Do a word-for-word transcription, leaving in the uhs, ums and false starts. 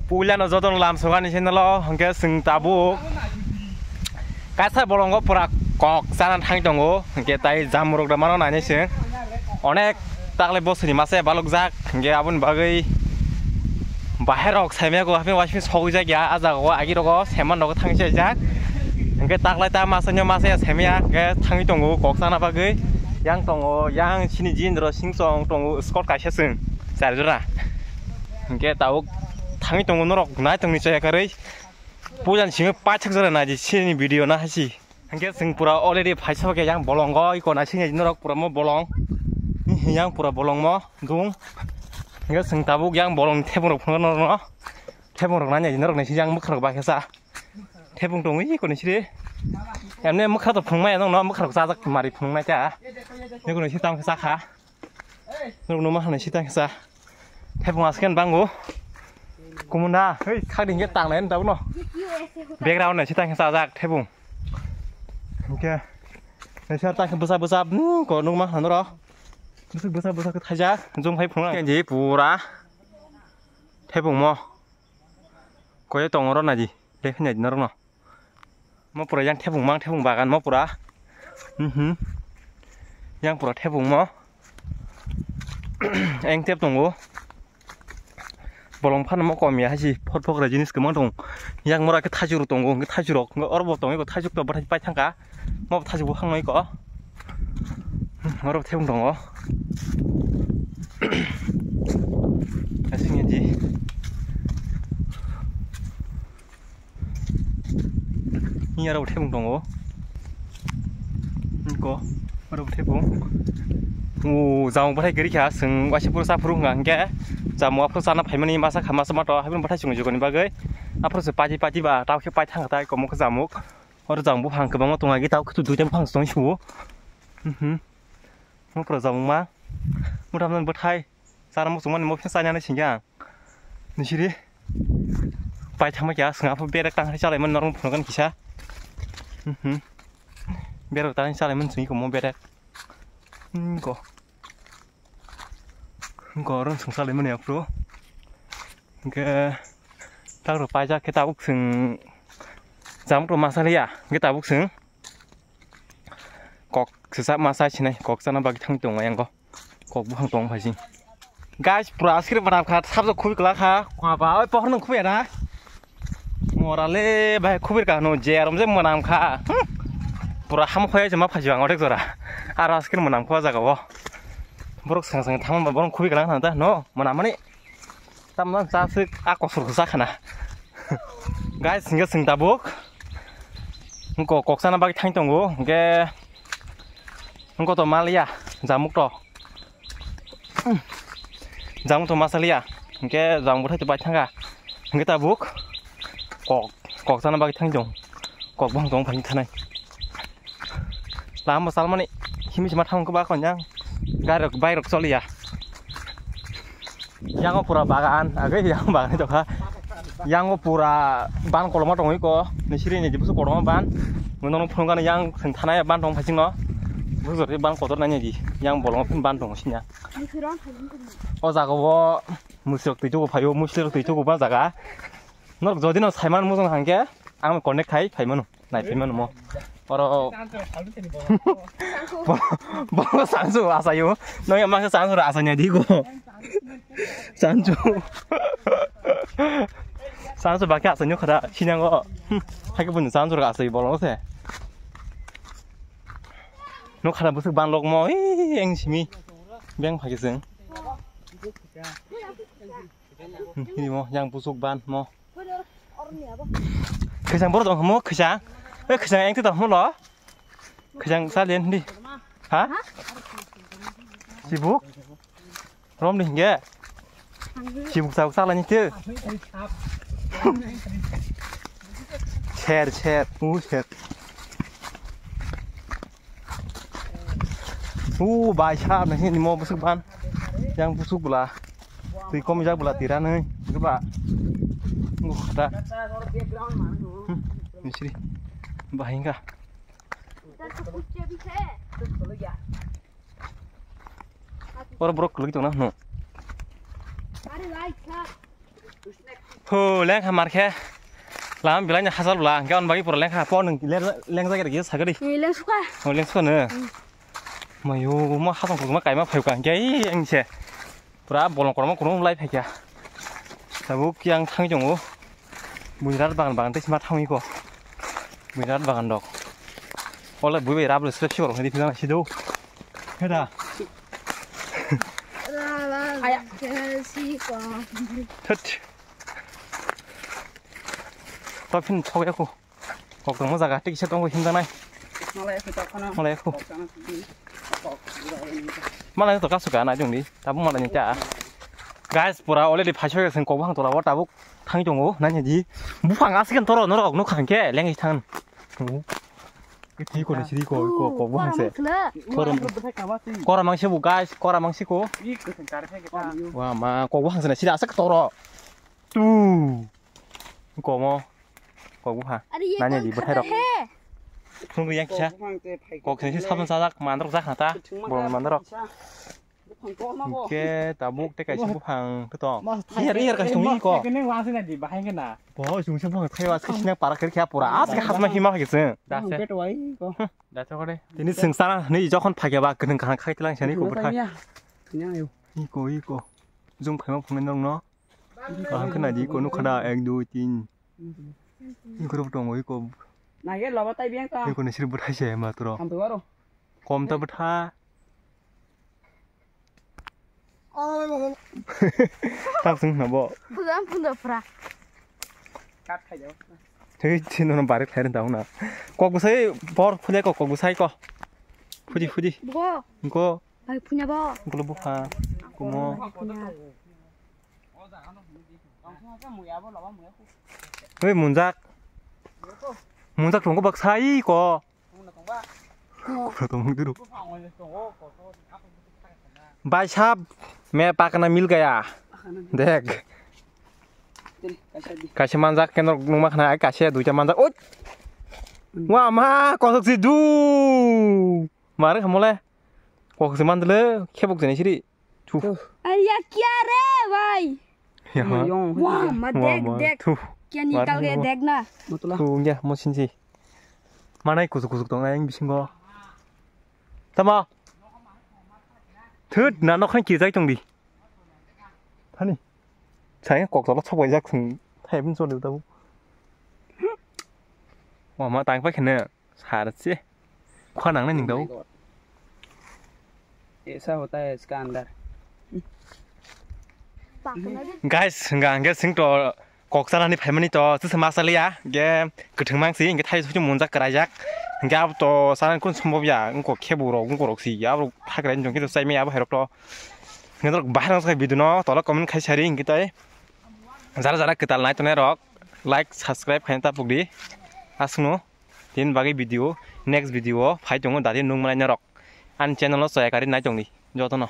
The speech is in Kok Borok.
Puilano jotono lam sogani sendalo, hwnkhe chwng tabuk kaisa bolongo pura kok chana thang tongo, hwnkhe tai jamurok da mano nainai chwng. Onek taklai bosoni masa balokjak, hwnkhe aboni bagwi bahairok saimaya ko hapni waising sogwi jak ya, a jagao agirok o saiman rok thangwi chaijak. Hwnkhe taklai ta masa nyo masa ya saimaya, hwnkhe thangwi tongo kok chana bagwi. Yang tongo, yang chini jindro singchong tongo, skot kaisa chwng char jora. Hwnkhe tabuk thangwi tongo norok nai tongni chaya karwi. Pujan simi paithak jora naidi sini video na hasi. Hwnkhe chwng pura already phaisa khe yang bolongo iko naising norok pura mo bolong. Yang pura bolong mo dung. Hwnkhe chwng tabuk yang bolong thebung rok phunukno norokno. Thebung rok nanya norok naising yang mwkhra rok bakhe sa. Thebung tongwi iko naisiri. Emne mwkhra to phunukmaya nokno mwkhra rok chajak mari phunuknai ta. Iko naising tamo khe chakha. Norok numa hanai sita kisa. Thebung asken bango. Kumunda, hei, khak dingke tangnai ni tabukno. Background nai sita kisa jak thebung. Hingke. Nai sita kisa bwsa bwsa, hmm, ko nukma hanoro. Bwsa bwsa bwsa khe thaijak, jong phai phunukna. Kenji pura. Thebung mo. Koye tongoro naidi, lekhi naidi norokno. Mo pura yang thebung mang thebung bagan mo pura. Mhm. Yang pura thebung mo. Eng tep tongo. Bolong phano mo kom ya hasi phot phokra jinis kwmang tong. Yang mora khe thajur tongo, hwnkhe thajur rok, hwnkhe oro bo tongo, thajur to bwthai pai thangka. Mo thajur bo phang noi ko. Oro thebung tongo. Asing ya ji. Ni aro thebung tongo. Niko, aro thebung. O, jamung bathai gari kha, seng waisa pura sa phuru hwnga hwnkhe. Jamung aphuru sana phaimani masa kha, masa mato, habini bathai chungo jukoni bagwi. Aphuru se pati pati ba, tao khe pai thang tai, komo khe jamuk. Oro jamung buphang kwbangma tongo, agi tao khe duita buphang se tong suo. Mhm. Mo pura jamung ma. Mutham nan bathai. Chara muchung mani mo phisa chani singya. Nisiri. Pai thangma kya swnga phu berek tang chalai man norong phunukgan kisa. Mhm. Berek tang chalai man swngi ko mo berek. Hmm, ko. Ko rong sung chalai man ya pro. Ke tak ro pai ja ke tabuk sung. Jam ro masaliya. Ke tabuk sung. Kok sisa masa sinai kok sana bagi thang tongo yang ko. Kok buphang tong phaising. Guys, pura askir manam kha, sabjak khubi kwlak kha. Kwa ba, oi pohor nang khubi na. Mora le bai khubi ka no, jerom je manam kha. Hmm. Pura ham khoya je ma phaji bang otek jora. Aro askir manam kha jaga o. Borok sang sang thang ba borok khubi kwlak na ta no, manam mani. Tamno chasik a kosor khe sakhana. Guys, hingke sing tabuk. Hingko kok sana bagwi thang tongo. Hingke hingko to maliya jamuk to. Jamuk to masaliya. Hingke jamuk bwthai to bai thanga. Hingke tabuk kok, kok sana bagwi thang tong. Kok bang tong phani thanai. Lama salmani himi sima thang khe bakon yang. Gari rok, bike rok choliya. Yango pura bagan, age yang bagan tokha. Yango pura ban koloma tongwi ko, ni siri ni dibusu koloma ban. Mono phunukani yang thang thanai ban tong phasing no. Bujor ban kotor nani di, yang bolong phin ban tong sinya. O jaga o musirok twi tugu phaio, musirok twi tugu ba jaga. Norok jodi no saiman mujung hangke, ang connect khai phaimano. Nai phai mano mo. Oro bo, bo sansu asayo. No ya mangsa sansu ra asanya di go. Sansu. Sansu bakhe asanyo khada sinango. Hai ke bun sansu ra asayo bolong se. No khada busuk ban lok mo. Ih, eng simi. Beng phai sing. Hini mo yang busuk ban mo. Khisang borok tong mo khisang. Oi khisang engte tong mo lo. Khisang salen di. Ha? Sibuk. Rom di hinge. Sibuk sa sa lani te. Cher cher. U cher. U bai sa na hini mo busuk ban. Yang busuk bula. Twi kom jak bula tira nai. Gba. Ngu khata. Hmm, misri. Bahingka. Oro borok kwlwi tongna hwno. Ho, lengkha markhe. Lam belai ni hachal bwla, hwnkhe on bagwi pura lengkha. Po nwng le-, lengjak ya, sakadi. Ni lengsuka. Ho, lengsuka no. Mayo, mo hachal kokma kaima phaika, hwnkhe, ei, ang se. Pura bolong kormo kurung lai phaikha. Tabuk yang thangwi tongo. Buirat bagan bagan tei sima thangwi ko. Buirat bagan dok. Ole bui bai rab le slep si borok hedi phila si do. Heda. Thut. Topin thok ya ko. Kok tongma jaga tik se tongo himjanai. Malai aku tak kana. Malai aku. Kok sana sini. Kok. Malai to kasu ka na jung di. Tabuk malai ni cha. Guys, pura already phai soi seng kok bang tola wa tabuk thang tongo nani di. Buphang asken toro norok nuk khang ke leng thang. Iko ni siri ko ko ko buphang se. Kora mang se bu guys, kora mang se ko. Wa ma ko buphang se na siri asak toro. Tu. Ko mo. Kok buha. Are ye nani di bwthai rok. Phung yang kisa. Kok sing sabon sajak mandrok jak hata. Bolong mandrok. Ke tabuk te kaisa buphang to. Iya iya kaisa tong ko. Kene wang sina di bahai kena. Bo sung se buphang thai was kisa para kir kya pura. As ke hasma hima ke se. Da se. Da se kore. Tini sing sana ni jokhon phage ba kene kahang khai tlang sani ko bwthai. Iko iko. Jung phaima phung nong no. Kaham khe naidi iko nukha da ek dui tin. Iko rok tongo iko. Nage loba tai biang ta. Iko ni sir bwthai se ma toro. Ham to aro. Kom ta bwtha. Tak sung na bo. Phudam phunda phra. Kat khai jao. Thei chino no barik khai rin ta huna. Kok bwsai bor phule ko kok bwsai ko. Phudi phudi. Bo. Ko. Bai phunya bo. Gulo bupha. Kumo. Phunya. Hei munjak. Munjak tongko baksa iko. Kupra tongmung duru. Bai sab me pakna mil gaya. Dek. Kaisa manjak kenok nungma khna ai kaisa duita manjak. Oi. Wa ma kosok si du. Mare khamole. Kok se mandle khebok jeni siri. Thu. Ai ya kya re bhai? Ya. Wa ma dek dek. Thu. Kya nikal gaya dek na. Thu ya mo sinji. Manai kusuk kusuk tong nai bisingo. Tama. Thut na nokhai ki jai tong di. Thani. Sai kok tolo sok bai jak thung. Thai bin so de tabu. Wa ma tang pa khene. Sar se. Khwa nang nai ning dau. ऐसा होता है इसका अंदर। Guys, hingga hingga sing to kok sana ni phaimani to sese ma saliya ge kwthwng mang si hingga thai suchu munjak kwraijak hingga abo to sana kun sombob ya wngko khebu rok wngko rok si ya abo thakrai jong khe chai maya abo hai rok to hingga rok bahai rok video no tola comment khai sari hingga tai jara jara kwtal nai tonai rok like subscribe khai ta pugdi asno. Tin bagwi video, next video o phai tongo dadi nung manai norok. Ani channel o chaya kari nai tongdi jotono.